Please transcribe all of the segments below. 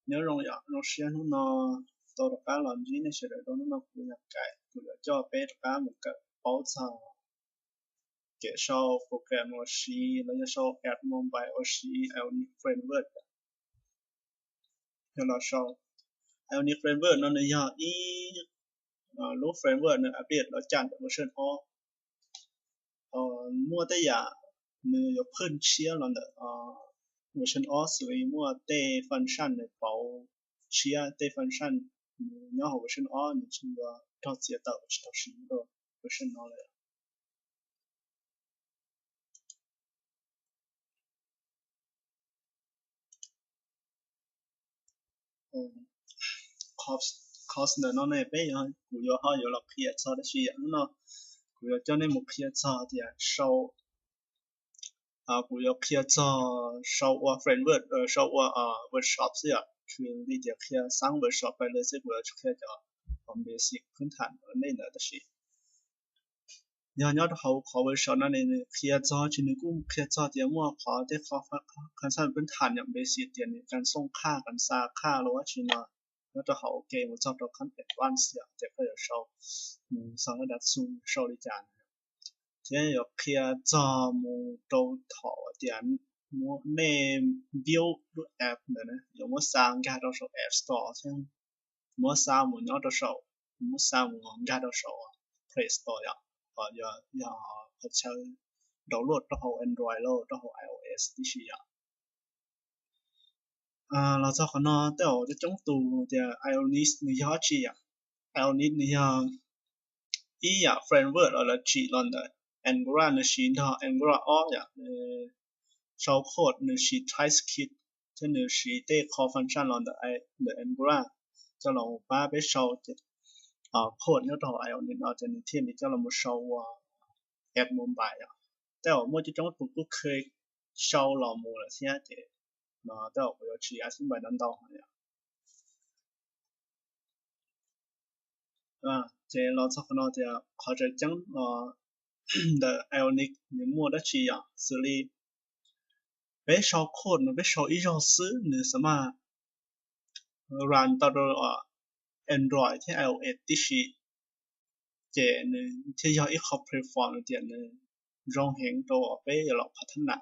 Nyob zoo yom, zoo siab hnub no tau rov qab los ntsib nej sawv daws rau hnub no kuv yog Kais, kuv yuav coj peb rov qab mus kawm paub txog kev sau program ua si los yog sau app mobile ua si Ionic Framework. Yog los sau Ionic Framework no nws yog ib lub framework nws update los caj ntawm version ob. Muaj tej yam nws yuav phwj tshiab los ntawm version ob xws li muaj tej function nws pauv tshiab, tej function nws nyob hauv version ob nws tsis yuav rog txiav tawm tsis tau siv rau version no lawm. Qhov ntawm no ne peb, kuv yuav ho yuav los qhia txog dab tsi yom. Hnub no kuv yuav coj nej mus qhia txog tias sau, kuv yuav qhia txog sau ua framework, sau ua workshop xwb yom. Xws li tias qhia xab workshop pais lawm xwb, kuv yuav tsis qhia cov basic phwb tham nej ntawd tab sis yog nyob rau hauv qhov workshop no ne nws qhia txog tsis, nws kuj qhia txog tias muaj qhov tej qhov function phwb tham yom, basic tias nws kas xooj qhaj kas xa qhaj los dab tsi no nyob rau hauv, ua ke mus txog rau khab advance yom, tias koj yuav sau, mus xaus nyob dav xu sau li cas. Thiab yuav qhia txog mus rau thaum tias muab nej build lub app ntawd yuav muab xa nkag rau saum App Store thiab muab xa mus nyob rau saum, muab xa mus nkag rau saum Play Store yom, yog qhov chaw download rau hauv Android los rau hauv iOS tib si yom. Los txog qhov no tej zaum coob coob tus tias Ionic nws yog dab tsi yom. Ionic nws yog ib yam framework los lawv tsim los ntawm Angular, nws siv nrog Angular ob yom. Sau code nws siv TypeScript thiab nws siv tej qhov function los ntawm Angular coj los pab peb sau code nyob rau hauv Ionic no ces nws thiaj li coj los sau ua app mobile yom. Tej zaum muaj coob coob tus kuj kheev sau los mus lawm thiab ces no tej zaum kuv yuav tsis explain ntau ntau yom. Ces los txog qhov no tias qhov tseem ceeb ntawm Ionic nws muaj dab tsi yom, xws li peb sau code no peb sau ib zaug xwb nws xav mas run tau rau Android thiab iOS tib si, ces nws thiaj yog ib qho platform tias nws zoo heev rau peb yuav los phav thab nam,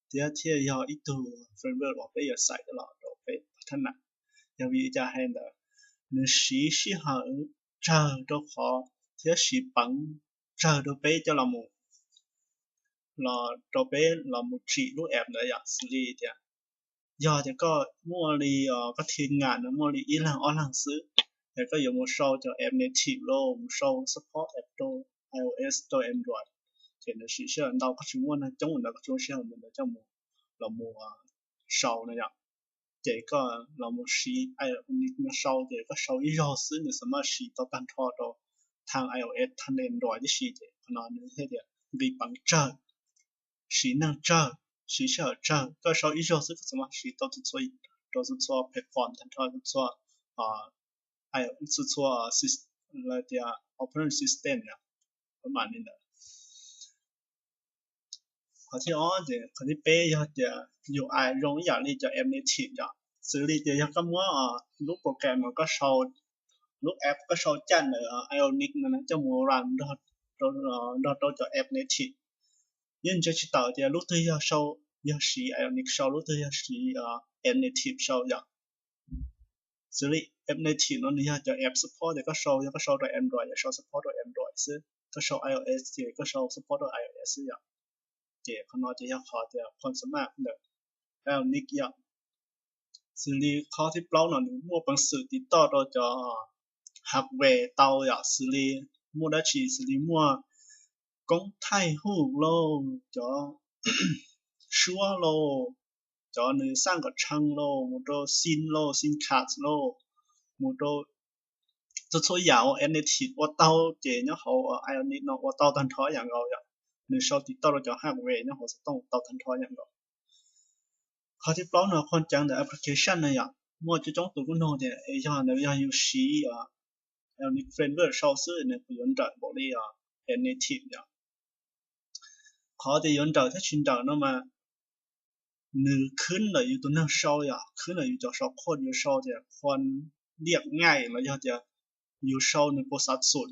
thiab thiaj yog ib tug framework uas peb yuav xaiv los rau peb phav thab nam. Yog vim li cas hais ntawd, nws siv sij hawm tsawg rau qhov thiab siv peev tsawg rau peb coj los mus, los rau peb los mus tsim lub app ntawd yom. Xws li tias yog tias koj muaj li koj team ngam no muaj li ib leeg ob leeg xwb, es koj yuav mus sau cov app native los mus sau support app rau iOS rau Android, ces nws siv sij hawm ntau, koj tsis muaj neeg coob ntawd, koj tsis muaj sij hawm ntawd coj mus los mus sau no yom. Ces koj los mus siv Ionic no sau ces koj sau ib zaug xwb nws xav mas siv tau tag nrho rau thaj iOS thaj Android tib si, ces qhov no nws thiaj tias nqi peev tsawg, siv neeg tsawg, siv sij hawm tsawg, koj sau ib zaug xwb koj xav mas siv tau txhua txhua, rau txhua txhua platform tag nrho, txhua txhua txhua txhua operating system yom. Mas li ntawd. Qhov thib ob ces qhov thib peb yog tias U I zoo ib yam li cov app native yom. Xws li tias yog koj muab lub program uas koj sau, lub app koj sau caj ntawm Ionic no coj mus run nrog rau cov app native, yeej ntsia tsis tawm tias lub twg yog sau, yog siv Ionic sau, lub twg yog siv app native sau yom. Xws li app native no nws yog cov app support tias koj sau, yog koj sau rau Android yog sau support rau Android xwb, koj sau iOS ces koj sau support rau iOS xwb yom. Ces qhov no ces yog qhov tias qhov xav mas ntawm Ionic yom. Xws li qhov thib plaub no nws muaj peev xwm tiv toj rau cov hardware tau yom, xws li muaj dab tsi, xws li muaj koob thaij huj lauj, cov suab lauj, cov nws xaj kom tshee lauj, mus rau sim lauj, sim card lauj, mus rau txhua txhua yam uas app native ua tau ces nyob hauv Ionic no ua tau tag nrho yam nkaus yom. Nws sau tiv toj rau cov hardware nyob hauv xov tooj tau tag nrho yam nkaus. Qhov thib plaub no qhov ceev ntawm application no yom, muaj coob coob tus kuj nug tias yog ntawd yog yus siv Ionic framework sau xwb nws puas yuav nrawm npaum li app native yom. Qhov tias yuav nrawm thiab tsis nrawm no mas nws khwb ntawm yus tus neeg sau yom, khwb ntawm yus cov sau code, yus sau tias qhuas liam ngaim los yog tias yus sau nws puas xav xum,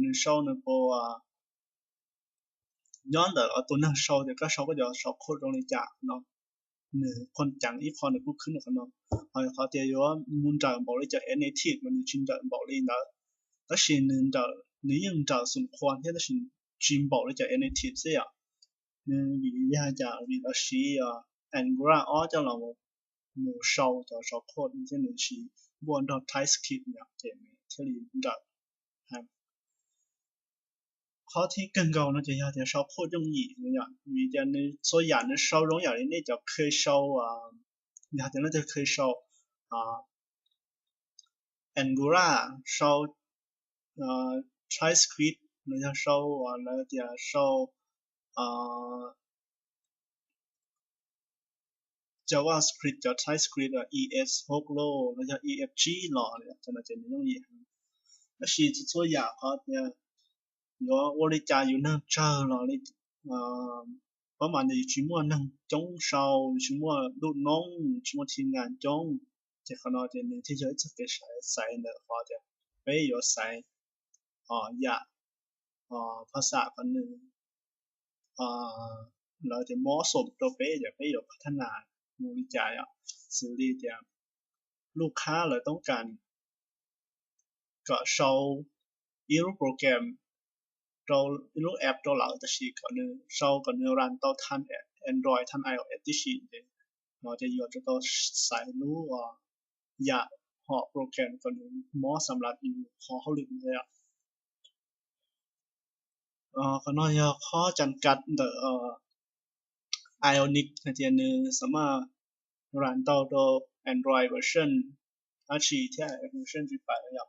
nws sau nws puas nyob ntawm tus neeg sau tias koj sau koj cov sau code zoo li cas no. Nws qhuas ceev ib qho nws kuj khwb ntawm qhov no. Ho qhov tias yuav mus nrawm npaum li cov native mas nws tsis nrawm npaum li ntawd, tab sis nws nrawm, nws yeej nrawm xum qhuas thiab tab sis tsis npaum li cov native xwb yom. Nws vim yog cas? Vim lawv siv Angular ob coj los mus sau cov sau code thiab nws siv npuaj nrog TypeScript yom, ces nws thiaj li nrawm. Qhov thib kawg nkaus no ces yog tias sau code yooj yim no yom, vim tias nws txhua yam nws sau zoo yam li nej cov qhia sau, yog tias leej twg qhia sau Angular, sau TypeScript los yog sau, lawv tias sau JavaScript cov TypeScript es hauv los los yog es tsib los cov no ces nws yooj yim. Tab sis txhua txhua yam qhov tias yuav ua li cas yus neeg tsawg los li, pab mas yus tsis muaj neeg coob sau, yus tsis muaj ntuj noob, yus tsis muaj thim nkas coob, ces qhov no ces nws thiaj yog ib txoj kev xaiv, xaiv ntawm qhov tias peb yuav xaiv yam phas xam qhov nws lawv tias mob xom rau peb, yog peb yuav phas thas nas mus li cas yom. Xws li tias lub khab lawv toob kas kom sau ib lub program rau ib lub app rau lawv, tab sis kom nws sau kom nws run tau thaj Android thaj iOS tib si, ces no ces yuav tsum tau xaiv lub yam hom program kom nws mob xam lav yus qhov hauj lwm ntawd. Qhov no yog qhov cam kav ntawm Ionic hais tias nws xam maj run tau rau Android version dab tsi thiab version tsis paim yom.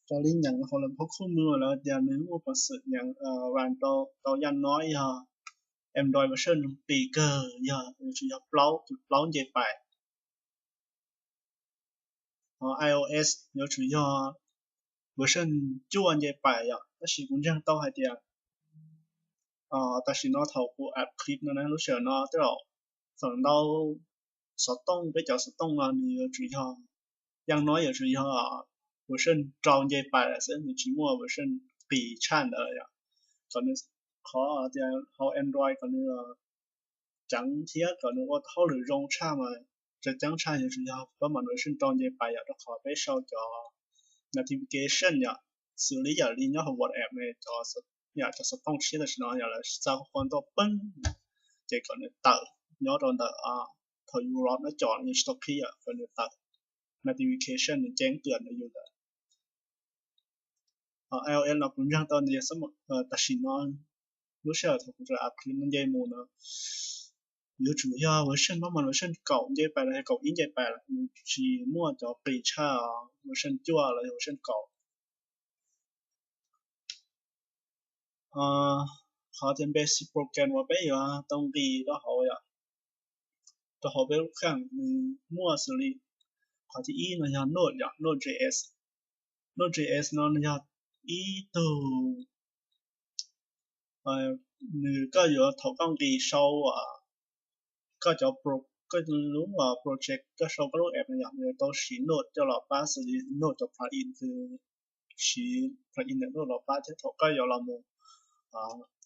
Raws li nyeem hauv lawv phau khub mws lawv tias nws muaj peev xwm nyeem run tau, tau yam no yog Android version qis kawg yog yuav tsum yog plaub, plaub nce pais. Ho iOS yuav tsum yog version cuaj nce pais yom, tab sis kuv ntseeg tau hais tias tam sim no thaum kuv app clip no na, lub sij hawm no tej zaum feem ntau xov tooj, peb cov xov tooj no nws yuav tsum yog, yam no yuav tsum yog version rau nce pais lawm xwb, nws tsis muaj version qis tshaj ntawd yom. Kom nws, qhov tias hauv Android kom nws ceev thiab kom nws ua hauj lwm zoo tshaj mas tseem ceeb tshaj yuav tsum yog pab mas version rau nce pais yom, rau qhov peb sau cov notification yom, xws li yam li nyob hauv WhatsApp ne, cov, yam cov xov tooj siab tam sim no yog lawv xa qhov tuaj peeb ces kom nws tawm nyob rau ntawm thaum yus log nab com yus tsis tau qhib yom, kom nws tawm notification nws ceeb tuaj ntawm yus ntawd. Ho iOS no kuv ntseeg tau tias tam sim no lub sij hawm thaum kuv app clip no nce mus no yuav tsum yog version pab mas version kaum nce pais los yog kaum ib nce pais lawm, nws tsis muaj cov qis tshaj version cuaj los yog version kaum. Qhov tias basic program uas peb yuav tau nqis rau hauv yom, rau hauv peb lub kheej nws muaj xws li, qhov thib ib no yog Node yom, Node JS. Node JS no nws yog ib tug, nws koj yuav thaum koj nqis sau koj cov, koj lub project, koj sau koj lub app no yom, nws yuav tau siv Node coj los pab xws li Node cov plugin, siv plugin ntawm Node los pab thiab thaum koj yuav los mus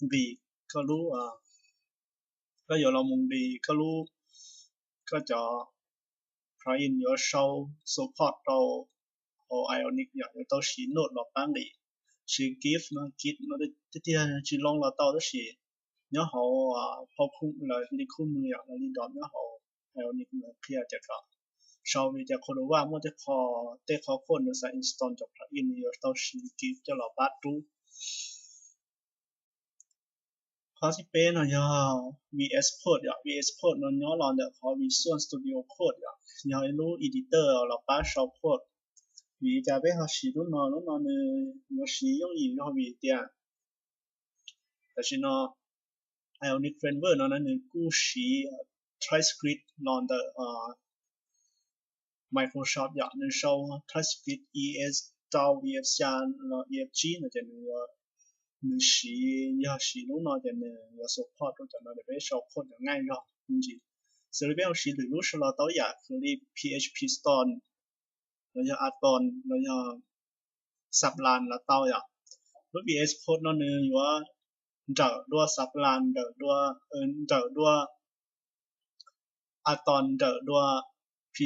nqis koj lub, koj yuav los mus nqis koj lub, koj cov plugin yuav sau support rau hauv Ionic yom, yuav tau siv Node los pab nqis. Siv Git no, Git no tiag tiag tsis zoo los tau tab sis nyob hauv phau khub, lawv li khub mws yom, lawv li dom nyob hauv Ionic lawv qhia tias kom sau vim tias Cordova muaj tej qho, tej qhov code nws xav install cov plugin nws yuav tau siv Git coj los pab rub. Qhov thib peb no yog VS Code yom, VS Code no nyob los ntawm qhov Visual Studio Code yom, yog ib lub editor los pab sau code. Vim li cas peb ho siv lub no? Lub no nws yuav siv yooj yim yog vim tias tam sim no Ionic Framework no na nws kuj siv TypeScript los ntawm Microsoft yom, nws sau TypeScript es rau, es xya los es tsib no ces nws, nws siv, yog siv lub no ces nws yuav support rau cov no ces peb sau code yuav nqaij zog me ntsis. Xws li peb ua siv lwm lub sab los tau ib yam xws li P H P Storm los yog Atom los yog Sublime los tau yom. Lub V S Code no nws yuav nrawm dua Sublime, nrawm dua, nrawm dua Atom, nrawm dua P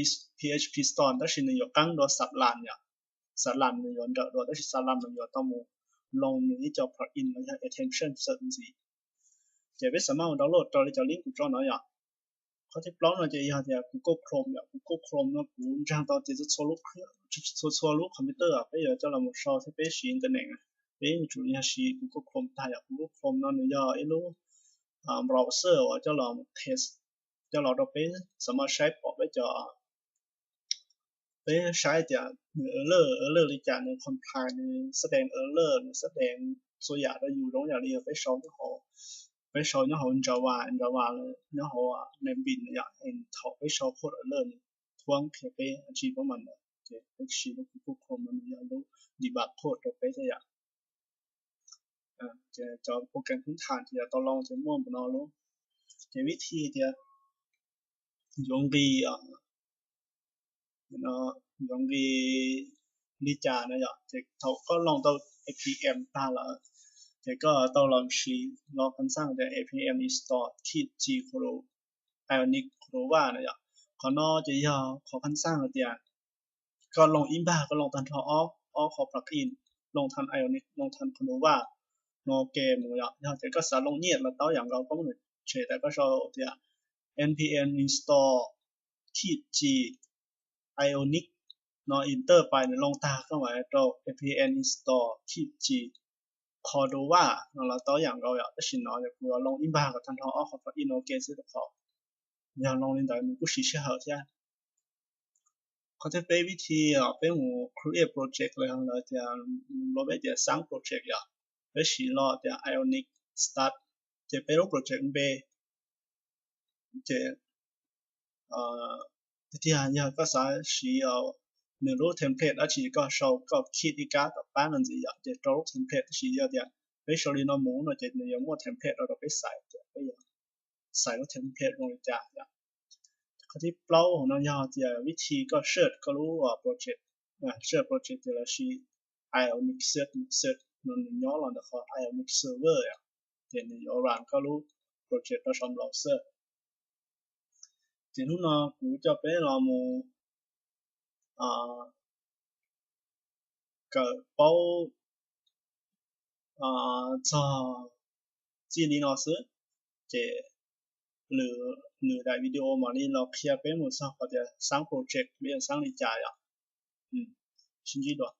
H P Storm, tab sis nws yuav qeeb dua Sublime yom. Sublime nws yuav nrawm dua, tab sis Sublime nws yuav tau mus loo nws ib co plugin los yog extension xwb ntxiv. Ces peb xav mas mus download raws li cov link kuv tso no yom. Qhov thib plaub no ces yog tias Google Chrome yom. Google Chrome no kuv ntseeg tau tias txhua txhua lub, txhua txhua lub computer peb yuav coj los mus sau thiab peb siv internet, peb yuav tsum yog siv Google Chrome tag yom. Google Chrome no nws yog ib lub browser uas coj los test, coj los rau peb xav mas saib pom peb cov, peb saib tias nws alert, alert li cas, nws compile, nws xab deev alert, nws xab deev txhua yam rau yus zoo yam li peb sau nyob hauv, peb sau nyob hauv Java, Java nyob hauv name bean yom. Thaum peb sau code alert nws thuam qhia peb tsis pab mas ntawd ces peb siv lub Google Chrome no nws yog lub debug code rau peb thiab yom. Ces cov program phwb tham ces yog tau loo ces muaj npaum no lub. Ces vib thi tias yuav nqis, yuav nqis li cas no yom. Ces thaum koj loo tau A P M tag lawm ces koj tau los siv los khab xaj tias A P M install kit G Ionic Cordova no yom. Qhov no ces yog qhov khab xaj tias koj loo ib npag koj loo tag nrho ob, ob qhov plugin, loo than Ionic, loo than Cordova no ke mus yom. Yog tias koj xav loo nyiaj los tau yam nkaus, koj muab nws tshem tas koj sau tias npm install kit G Ionic no enter pais nws loo tag koj mam rau npm install kit G Cordova no los tau yam nkaus yom. Tab sis no yog kuv loo ib npag kom tag nrho ob qhov plugin no ke xwb rau qhov yog loo li ntawd nws kuj siv sij hawm thiab. Qhov thib peb vib thi peb mus create project los yog lawv tias, lawv peb tias xab project yom. Peb siv los tias Ionic start, ces peb lub project npe. Ces tiag tiag yog koj xav siv nws lub template dab tsi koj sau koj kit ib kab tom qab no ntxiv yom, ces rau lub template. Tab sis yog tias peb sau li no mus no ces nws yuav muaj template rau rau peb xaiv tias peb yuav xaiv lub template zoo li cas yom. Qhov thib plaub no yog tias vib thi koj search koj lub project, search project tias los sis Ionic search, search no nws nyob los ntawm qhov Ionic server yom, ces nws yuav run koj lub project rau saum browser. Ces hnub no kuv coj peb los mus kawm paub txog txij li no xwb, ces lwm, lwm daim video mam li los qhia peb mus txog qhov tias xab project peb yuav xab li cas yom. Sib ntsib dua.